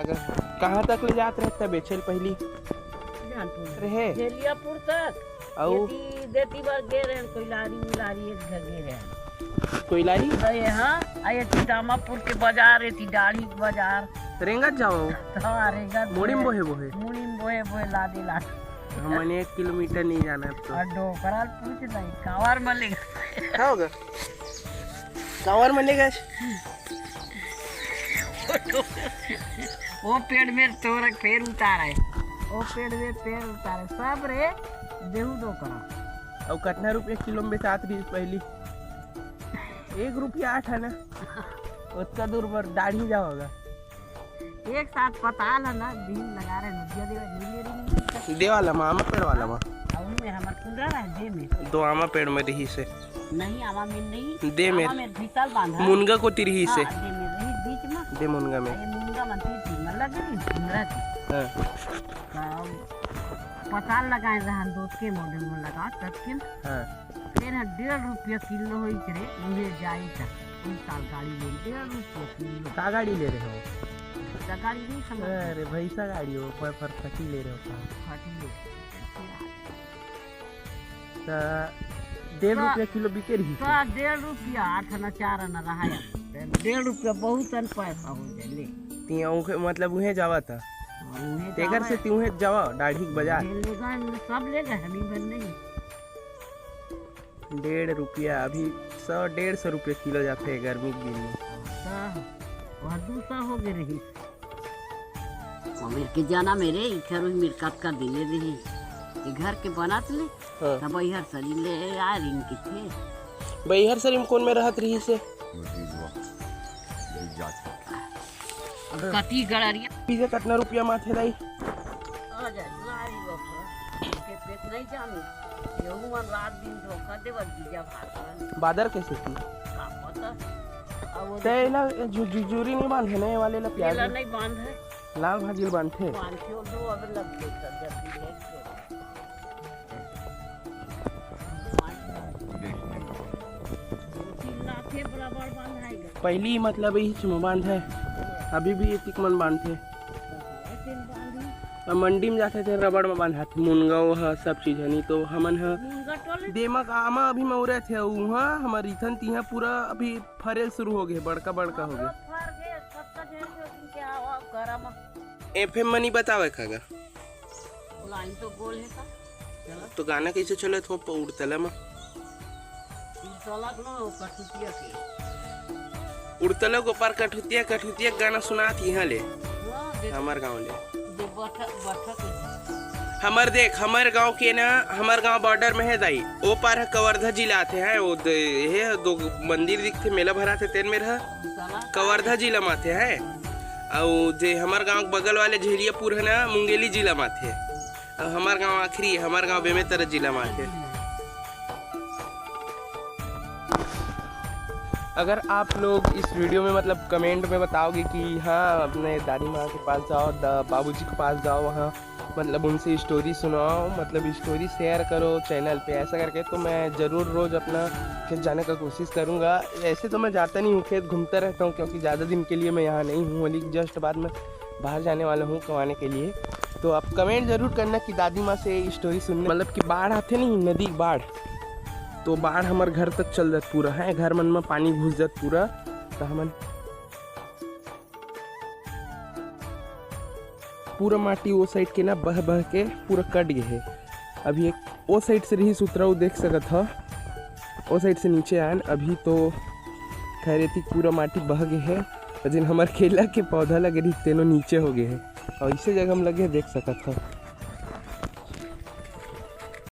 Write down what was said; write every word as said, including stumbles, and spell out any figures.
अगर कहाँ तक ले जात रहे त बेचे ल पहिली? जौनपुर। रहे? झेलियापुर तक। अउ? देती, देती बर गे रहे, कोइलारी उलारी एक जगह रहे। कोइलारी? अरे हाँ, आ ये दामापुर के बाजार, ये डाढ़ी के बाजार। रेंगत जाओ? हाँ, रेंगत मुड़ी में बोहे बोहे। मुड़ी में बोहे बोहे, लादे लादे। हमन एक किलोमीटर नहीं जाना अब तो। और डोकरा ल पूछ नहीं, कांवर में ले। का होगा? कांवर में ले गए। वो पेड़ में तोरा पेड़ उतारा है, वो पेड़ में पेड़ उतारा है, सब रे देहू डोकरा। अउ कतना रुपया किलो में बेचात रही पहली? एक रुपया आठ है ना, उतना दूर पर डाढ़ी जाओगा। एक साथ पताल है ना, दिन लगा रहे, नदिया देवे, नीले रंग की। दे वाला मा, आमा पेड़ वाला मा। और में हमर कुंदरा रहे, दे में। दो आमा पेड़ में रही से। नहीं, आमा में नहीं। दे में। आमा में भीतल बांधा। मुनगा कोती रही से। हाँ, दे में रही, बीच में। दे मुनगा में। ये मुनगा मन तीन तीन में लगे नहीं, कुंदरा की। हाँ। तो पताल लगाए रहन, दोत के मोडे में लगा, तब के। हाँ। तेन ह डेढ़ रुपया किलो होई के रे, उहे जाई त। उन साल गाड़ी ले डेढ़ रुपया किलो। का गाड़ी ले रहे हो? त गाड़ी नहीं समझ। अरे भैंसा गाड़ी हो, पर फरफटी ले रहे हो का? फटी ले। त डेढ़ तो रुपया किलो बिके रही तो। डेढ़ रुपया, आठ आना, चार आना रहा है। डेढ़ रुपया बहुत अन पैसा हो जाए ले। तिया उहे, मतलब उहे जावा था। हाँ, उहे तेकर जावा से है। तिउहे जावा, डाढ़ी के बाजार। ले, ले गए, सब ले गए, हम ही भर नहीं। डेढ़ रुपया, अभी सौ, डेढ़ सौ रुपया किलो जाथे गर्मी के दिन में। हाँ, वह दू सौ हो गए रही। वो मेरे के जाना मेरे, इखर उही मेरे कतका दिले रही। ये घर के बनत ले, हाँ। तब इहर सरी ले आ रिन के थे। बइहर सरी में कौन में रहत रही से? वो दीदवा, दीद जात। अब कति गड़रिया। पीछे कतना रुपया माथे दाई? आ जा, लाई बाप रे। के पेट नहीं जानू। यहू मन रात दिन धोखा देवत बीजा भात मन। बादर कैसे थी? का पता। अब वो ते ना जु-, जु-, जुरी नहीं बांधे ना, ये वाले ला प्याज तेला में। नहीं बांधे। लाल भाजी ल बांधथे। बांधथे, वो दो अब लग गए सब जल्दी लेके। पहिली मतलब इही चुमा बांध है, अभी भी एतिक मन बांधथे। अब मंडी में जाथे ते रबड़ में बांधाथे, मुनगा वो ह, सब चीज है, नहीं तो हमन ह देमक आमा अभी मौरे थे, उहाँ हमर इथन तिहाँ पूरा अभी फरेल शुरू हो गए, बड़का बड़का हो गए। एफएम मनी बतावे खागा। लाइन तो गोल है का? चला। तो गाना कैसे चलत हो प-, उड़तला में? उड़तला के ना, वो कठुतिया के। उड़तला के ऊपर कठुतिया, कठुतिया गाना सुनात यहाँ ले। हाँ, देख। हमार गाँव ले। दे बठ-, बठक है। हमर देख, हमर गाँव के ना, हमर गाँव बॉर्डर में है दाई। ओ पार है कवर्धा जिला आथे है, वो दे, ये है दो मंदिर दिखथे, मेला भराथे, तेन में रहा। उड़तला कवर्धा जिला में आथे है। अउ जे हमर गाँव के बगल वाले झेलियापुर है ना, मुंगेली जिला में आथे। अब हमार गाँव आखिरी है, हमार गाँव बेमेतरा जिला में आथे। अगर आप लोग इस वीडियो में मतलब कमेंट में बताओगे कि हाँ, अपने दादी माँ के पास जाओ, दा-, बाबूजी के पास जाओ, वहाँ मतलब उनसे स्टोरी सुनाओ, मतलब स्टोरी शेयर करो चैनल पे, ऐसा करके तो मैं ज़रूर रोज़ अपना खेत जाने का कोशिश करूँगा। ऐसे तो मैं जाता नहीं हूँ खेत, घूमता रहता हूँ, क्योंकि ज़्यादा दिन के लिए मैं यहाँ नहीं हूँ। होली के जस्ट बाद में बाहर जाने वाला हूँ कमाने के लिए। तो आप कमेंट ज़रूर करना कि दादी माँ से स्टोरी सुनने, मतलब कि बाढ़ आथे नहीं, नदी के बाढ़, तो बाढ़ हमर घर तक चल जात पूरा है, घर मन में पानी घुस जात पूरा। तो हमन पूरा माटी वो साइड के ना बह बह के पूरा कट गए है। अभी एक वो साइड से रही सुतरा, वो देख सकत ह, वो साइड से नीचे आयन। अभी तो खैर एती पूरा माटी बह गए है, लेकिन हमार केला के पौधा लगे रही तेनो नीचे हो गए है। और इसे जगह हम लगे देख सकत ह।